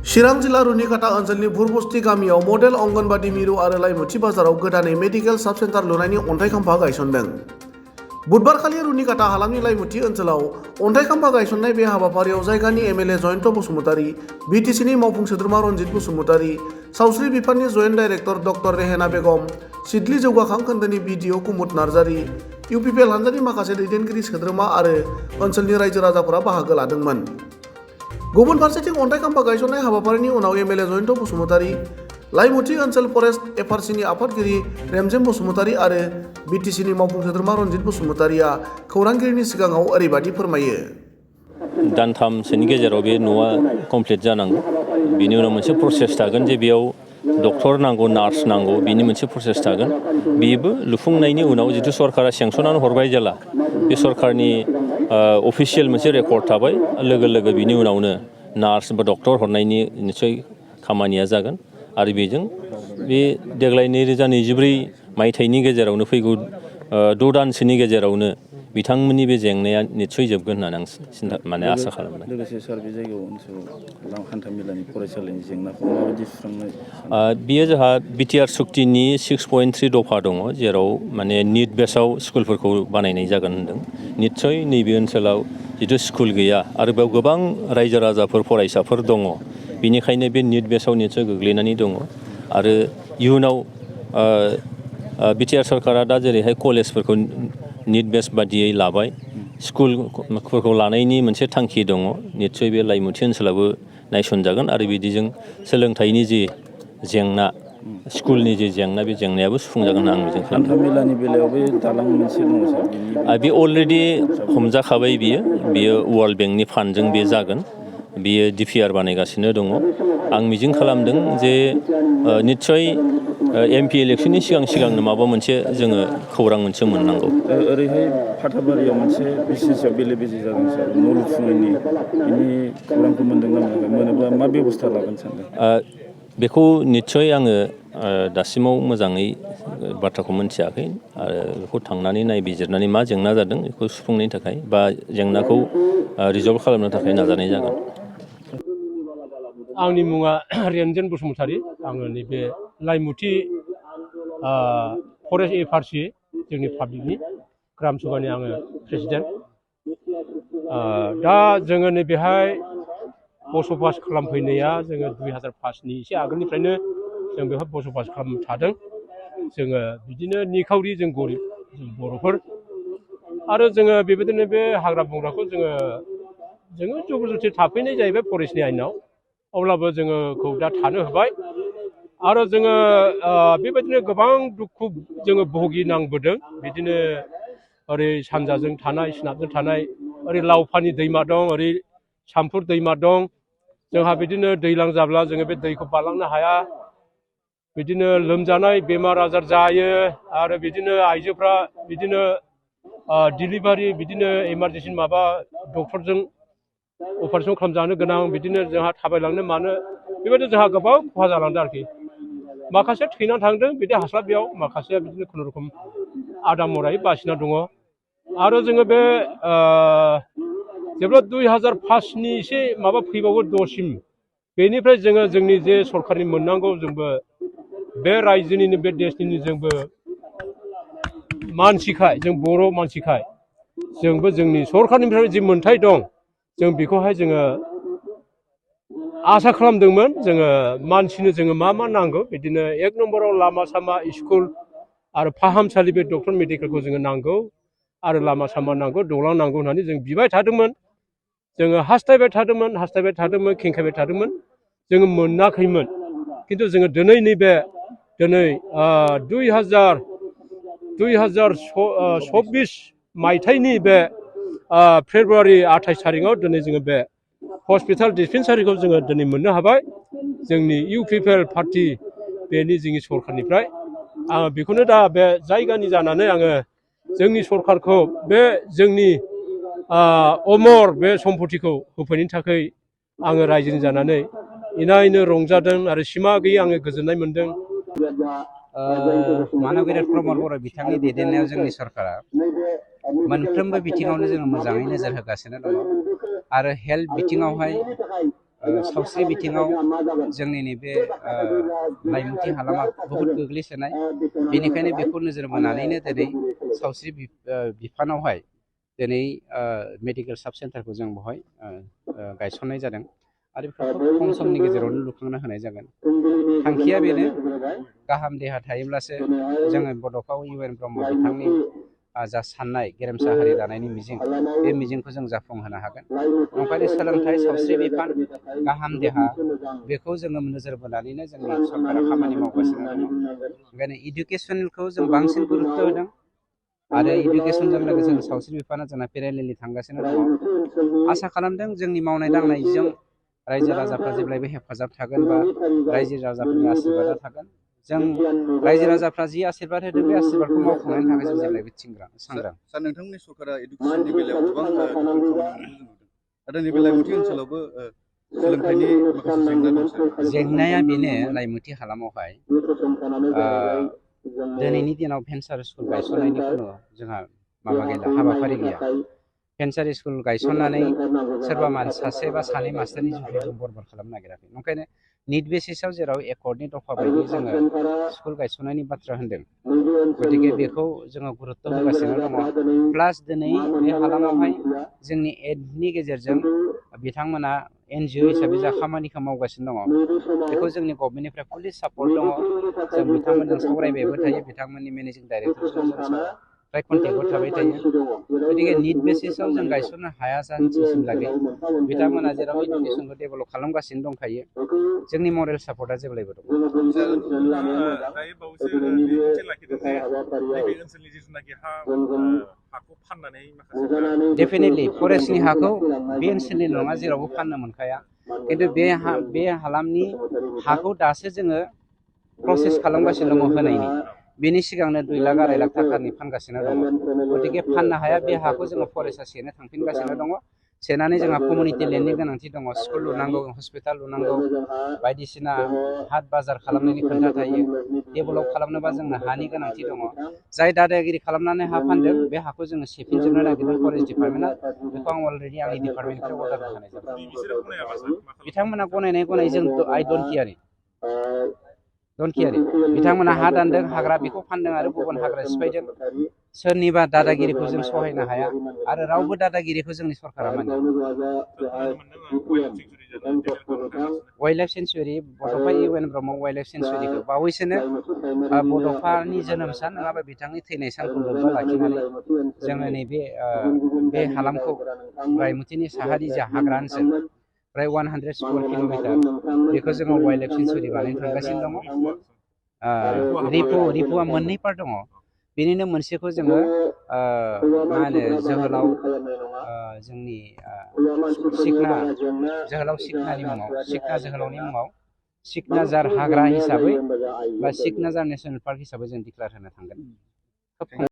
चिरां जिल्ला रुनिकाटा ओनसोलनि भुरबस्ती गामियाव मडेल अंगनबादि मिरु आरो लाइमुथि बाजाराव गोदानै मेडिकेल साब सेन्टार लुनायनि अन्थाइ खाम्फा गायसनदों। बुधबारखालि रुनिकाटा हालामनि लाइमुथि ओनसोलाव अन्थाइ खाम्फा गायसननाय बे हाबाफारियाव जायगानि एमएलए जयन्त बसुमतारी, बिटिसिनि मावफुं सोद्रोमा रनजित बसुमतारी, सावस्रि बिफाननि जयेन्ट डाइरेक्टर डक्टर रेहेना बेगम, सिडली जौगाखां खोन्दोनि बिडिअ कुमुद नार्जारी, इउपिपिएल हानजानि माखासे दैदेनगिरि सोद्रोमा आरो ओनसोलनि रायजो राजाफोरा बाहागो लादोंमोन। गुबुन फारसेथिं अन्थाइ खाम्फा गायसननाय हाबाफारिनि उनाव एमएलए जयन्त बसुमतारी, लाइमुथि ओनसोल फरेस्ट एफआरसिनि आफादगिरि रेमजेम बसुमतारी आरो बिटिसिनि मावफुं सोद्रोमा रनजित बसुमतारीया खौरांगिरिनि सिगाङाव ओरैबायदि फोरमायो। दानथामसोनि गेजेराव बे न'आ कमप्लिट जानांगौ। बिनि उनाव मोनसे प्रसेस थागोन जे बेयाव डक्टर नांगौ, नार्स नांगौ, बिनि मोनसे प्रसेस थागोन। बेबो लुफुंनायनि उनाव जिथु सरकारा सेंसनानै हरबाय जेला बे सरकारनि अफिसियेल मोनसे रेकर्ड थाबाय, लोगो लोगो बिनि उनावनो नार्स बा डक्टर हरनायनि निस्सय खामानिया जागोन। आरो बेजों बे देग्लाय 2024 मायथाइनि गेजेरावनो फैगौ 6 दानसोनि गेजेरावनो बिथांमोननि बे जेंनाया निस्सय जोबगोन होननानै आसा खालामदों। लोगोसे सार बे जायगायाव ओनसोलाव हान्थामेलानि फरायसालिनि जेंनाखौ माबायदि सुस्रांनो? बियो जोंहा बिटिआर सुक्तिनि 6.3 दफा दङ, जेराव माने निट बेसाव स्कुलफोरखौ बानायनाय जागोन होनदों। निस्सय नैबे ओनसोलाव जिथु स्कुल गैया आरो बेयाव गोबां रायजो राजाफोर फरायसाफोर दङ, बेनिखायनो बे निट बेसाव निस्सय गोग्लैनानै दङ। आरो इयुनाव बिटिआर सरकारा दा जेरैहाय कलेजफोरखौ निट बेस बादियै लाबाय, स्कुलफोरखौ लानायनि मोनसे थांखि दङ। निस्सय बे लाइमुथि ओनसोलावबो नायसनजागोन आरो बिदिजों सोलोंथाइनि जि जेंना, स्कुलनि जि जेंना, बे जेंनायाबो सुफुंजागोन आं मिजिं खालामदों। हान्थामेलानि बेलायाव बे दालां मोनसे दङ सार, बे अलरेडि हमजाखाबाय। बियो वर्ल्ड बेंकनि फान्डजों बे जागोन। बियो डिपिआर बानायगासिनो दङ। आं मिजिं खालामदों जे निस्सय एमपि इलेक्सननि सिगांनो माबा मोनसे जोङो खौरां मोनसे मोननांगौ। ओरैहाय फाथाबारियाव मोनसे बिसिनेसआव बेले बेजे जादों सार, न' लुफुंनायनि, बिनि खौरांखौ मोनदों ना मोनाखै? मोनोबा मा बेबस्था लागोन सानदों? बेखौ निस्सय आङो दासिमाव मोजाङै बाथ्राखौ मोनथियाखै आरो बेखौ थांनानै नायबिजिरनानै मा जेंना जादों बेखौ सुफुंनायनि थाखाय बा जेंनाखौ रिजल्भ खालामनो थाखाय नाजानाय जागोन। आंनि मुङा रेमजेम बसुमतारी। आङो नैबे लाइमुथि फरेस्ट एफआरसि जोंनि पाब्लिकनि ग्राम सभानि आङो प्रेसिडेन्ट। दा जोङो नैबेहाय बसबास खालामफैनाया जोङो 2005नि एसे आगोलनिफ्रायनो जों बेवहाय बसबास खालाम थादों। जोङो बिदिनो निखावरि, जों गरिब, जों बर'फोर, आरो जोङो बेबायदिनो बे हाग्रा बंग्राखौ जोङो जबरदस्ति थाफैनाय जाहैबाय फरेस्टनि आयेनाव। अब्लाबो जोङोखौ दा थानो होबाय आरो जोङो बेबायदिनो गोबां दुखु जोङो भुगिनांबोदों। बिदिनो ओरै सानजाजों थानाय, सोनाबजों थानाय, ओरै लावफानि दैमा दं, ओरै सामफुर दैमा दं। जोंहा बिदिनो दैज्लां जाब्ला जोङो बे दैखौ बारलांनो हाया। बिदिनो लोमजानाय बेमार आजार जायो आरो बिदिनो आइजोफ्रा बिदिनो डिलिभारि, बिदिनो इमारजेन्सि माबा डक्टरजों अपारेसन खालामजानो गोनां, बिदिनो जोंहा थाबायलांनो मानो बेबायदि जोंहा गोबां खहा जालांदों आरोखि। माखासे थैनानै थांदों बिदि हास्लाबियाव, माखासेया बिदिनो खुनुरुखुम आदा मरायै बासिना दङ। आरो जोङो बे जेब्ला 2005नि एसे माबा फैबावो 6सिम, बेनिफ्राय जोङो जोंनि जे सरकारनि मोननांगौ, जोंबो बे रायजोनिनो बे देशनिनो जोंबो मानसिखाय, जों बर' मानसिखाय जोंबो जोंनि सरकारनिफ्राय जि मोन्थाय दं, जों बेखौहाय जोङो आसा खालामदोंमोन। जोङो मानसिनो जोङो मा नांगौ, बिदिनो 1 नम्बराव लामा सामा, स्कुल आरो फाहामसालि, बे डक्टर मेडिकेलखौ जोङो नांगौ आरो लामा सामा नांगौ, दलां नांगौ होननानै जों बिबाय थादोंमोन। जोङो हास्थायबाय थादोंमोन, खेंखायबाय थादोंमोन, जोङो मोनाखैमोन। खिन्थु जोङो दिनै नैबे 2024 मायथाइनि बे फेब्रुवारि 28 थारिखआव दिनै जोङो बे हस्पिटाल डिसपेन्सारिखौ जोङो दिनै मोननो हाबाय, जोंनि इउपिपिएल पार्टि बेनि जोंनि सरकारनिफ्राय। आङो बेखौनो दा बे जायगानि जानानै आङो जोंनि सरकारखौ बे जोंनि अमर बे सम्पतिखौ होफैनायनि थाखाय आङो रायजोनि जानानै इनायनो रंजादों आरो सिमा गैयै आङो गोजोननाय मोनदों। मानबीर प्रमद बर' बिथांनि दैदेननायाव जोंनि सरकारा मोनफ्रोमबो बिथिङावनो जोङो मोजाङै नोजोर होगासिनो दङ आरो हेल्थ बिथिङावहाय सावस्रि बिथिङाव जोंनि नैबे लाइमोनथि हालामा बहुद गोग्लैसोनाय बेनिखायनो बेखौ नोजोर बोनानैनो दिनै सावस्रि बिफानावहाय दिनै मेडिकेल साब सेन्टारखौ जों बेवहाय गायसननाय जादों आरो बेफोरखौ खम समनि गेजेरावनो लुखांना होनाय जागोन। थांखिया बेनो गाहाम देहा थायोब्लासो जोङो बड'फा इउ एन ब्रह्म बिथांनि जा साननाय गेरेमसा हारि दानायनि मिजिं बे मिजिंखौ जों जाफुंहोनो हागोन। ओंखायनो सोलोंथाइ सावस्रि बिफान गाहाम देहा बेखौ जोङो नोजोर बोनानैनो जोंनि सरकारा खामानि मावगासिनो दङ। ओंखायनो इडुकेसनखौ जों बांसिन गुरुत्त' होदों आरो इडुकेसनजों लोगोसे सावस्रि बिफाना जोंना पेरेलेलि थांगासिनो दङ। आसा खालामदों जोंनि मावनाय दांनायजों रायजो राजाफ्रा जेब्लायबो हेफाजाब थागोन बा रायजो राजाफोरनि आशीर्बादा थागोन। जों रायजो राजाफ्रा जि आशीर्बाद होदों बे आशीर्बादखौ मावफुंनायनि थाखाय जों जेब्लायबो सांग्रां। सार नोंथांमोननि सरकारा इडुकेसननि बेलायाव गोबां खामानि मावनायखौ जों नुदों। नाथाय नैबे लाइमोनथि ओनसोलावबो सोलोंथाइनि माखासे जेंना दं सार। जेंनाया बेनो लाइमोनथि हालामावहाय दिनैनि दिनाव भेन्सार स्कुल गायसननायनि खुनु जोंहा माबा गैला, हाबाफारि गैया। भेन्सार स्कुल गायसननानै सोरबा सासे बा सानै मास्टारनि जुदि जों बरबाद खालामनो नागिराखै। ओंखायनो निट बेसिसाव जेराव एकर्डनि दफा बायदि जोङो स्कुल गायसननायनि बाथ्रा होन्दों, गतिके बेखौ जोङो गुरुत्त' होगासिनो दङ। प्लास दिनै बे हालामावहाय जोंनि एडनि गेजेरजों बिथांमोना NGO हिसाबै जा खामानिखौ मावगासिनो दङ बेखौ जोंनि गभर्नमेन्टनिफ्राय फुलि सापर्ट दङ। जों बिथांमोनजों सावरायबायबो थायो, बिथांमोननि मेनेजिं डाइरेक्टरजों जों फ्राय कन्टेक्टआव थाबाय थायो। गतिके निट बेसिसाव जों गायसननो हाया जानसिमलागै बिथांमोना जेराव इडुकेसनखौ डेभेलप खालामगासिनो दंखायो, जोंनि मरेल सापर्टआ जेब्लायबो दं। दायो बावैसो बिबुंथि लाखिदों जे नैबे ओनसोलनि जिथुनाखि हाखौ फाननानै माखासे डेफिनेटलि फरेस्टनि हाखौ बे ओनसोलनि नङा जेरावबो फाननो मोनखाया, खिन्थु बे हालामनि हाखौ दासो जोङो प्रसेस खालामगासिनो दङ होनायनि। बेनि सिगांनो 2 लाख 2.5 लाख थाखानि फानगासिनो दङ। गतिके फाननो हाया बे हाखौ जोङो फरेस्टआ सेनो थांफिनगासिनो दङ। सेनानै जोंहा कमिउनिटि लेन्डनि गोनांथि दङ, स्कुल लुनांगौ, हस्पिटाल लुनांगौ, बायदिसिना हाट बाजार खालामनायनि खोथा थायो। डेभेलप खालामनोबा जोंनो हानि गोनांथि दङ। जाय दादागिरि खालामनानै हा फानदों बे हाखौ जोङो सेफिनजोबनो नागिरदों फरेस्ट डिपार्टमेन्टआ। बेखौ आं अलरेडि आंनि डिपार्टमेन्टनिफ्राय अर्डार होखानाय जाबाय। बिथांमोना गनायनाय जों आइ डन्ट केयार। बिथांमोना हा दानदों, हाग्रा बेखौ फानदों आरो गुबुन हाग्रा सिफायदों। सोरनिबा दादागिरिखौ जों सहायनो हाया आरो रावबो दादागिरिखौ जोंनि सरकारा मानिया। Wild life sanctuary Bodofa U N Brahma wild life सेन्सुरिखौ बावैसोनो बड'फानि जोनोम सान नङाबा बिथांनि थैनाय सानखौ लोब्बा लाखिनानै जोङो नैबे बे हालामखौ रायमोथिनि साहारि जा हाग्रा ओनसोल प्राय 100 स्कुवेर किल'मिटार बेखौ जोङो वाइल्ड लाइफ सेन्सुरि बानायनो थांगासिनो दङ। रिपुआ मोननै पार्ट दङ। बेनिनो मोनसेखौ जोङो मा होनो जोहोलाव जोंनि जोहोलाव सिखनानि मुङाव, सिखना जोहोलावनि मुङाव सिखनाजार हाग्रा हिसाबै बा सिखनाजार नेसनेल पार्क हिसाबै जों डिक्लेयार होनो थांगोन।